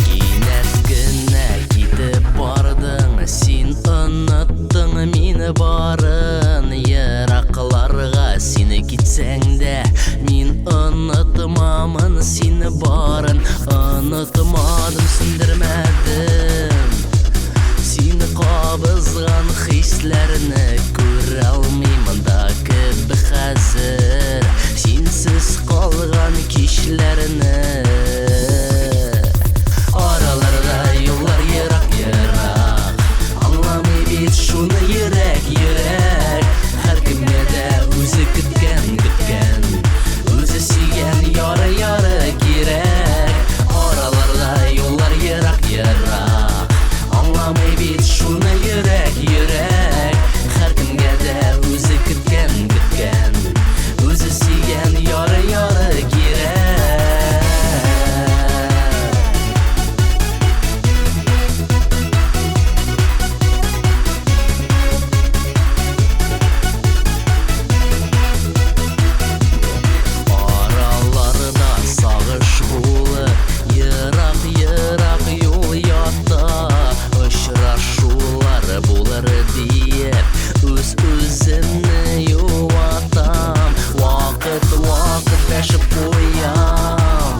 Кинәт кенә китеп бардың, син оныттың мине барын. Еракларга син китсәң дә, мин онытмамын сине барын. Онытмадым, сүндермәдем син кабызган хисләрне. Күрә алмыймын да кебек хәзер синсез калган кичләрне. Араларда юллар ерак-ерак, аңламый бит шуны йөрәк, йөрәк. Һәркемгә дә үзе көткән, көткән, үзе сөйгән яры, яры кирәк. Араларда юллар ерак-ерак, аңламый бит шуны йөрәк, йөрәк. Һәркемгә дә үзе көткән, көткән, үзе сөйгән яры, яры кирәк. Араларда сагыш булып, ерак-ерак юл ята. Очрашулар булыр диеп, үз-үземне юатам. Вакыт-вакыт дәшеп куям.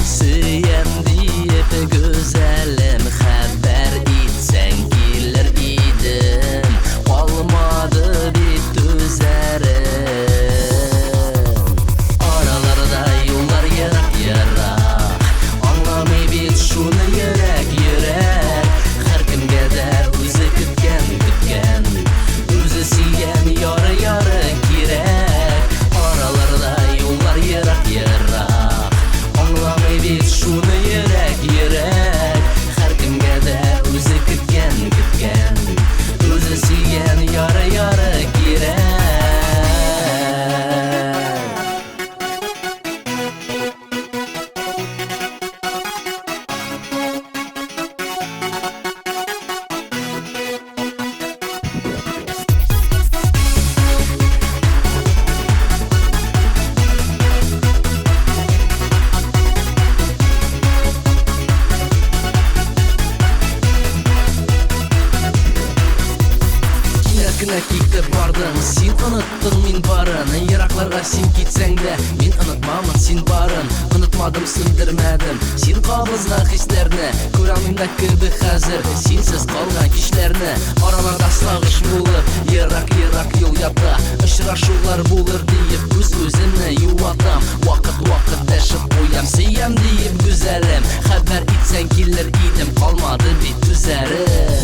Сөям диеп, гүзәлем, хәбәр итсәң килер идем. Калмады бит түзәрем. Араларда юллар ерак-ерак, аңламый бит шуны йөрәк, йөрәк. Һәркемгә дә үзе көткән, көткән, үзе сөйгән яры, яры кирәк. Араларда юллар ерак-ерак, аңламый бит шуны йөрәк, йөрәк. Һәркемгә дә үзе көткән, көткән, үзе сөйгән яры, яры кирәк. Кинәт кенә китеп бардың, син оныттың мин барын. Еракларга син китсәң дә, мин онытмамын син барын. Онытмадым, сүндермәдем син кабызган хисләрне. Күрә алмыйм да кебек хәзер синсез калган кичләрне. Араларда сагыш булып, ерак-ерак юл ята. Очрашулар булыр диеп, үз-үземне юатам. Вакыт-вакыт дәшеп куям, сөям диеп, гүзәлем. Хәбәр итсәң килер идем, калмады бит түзәрем.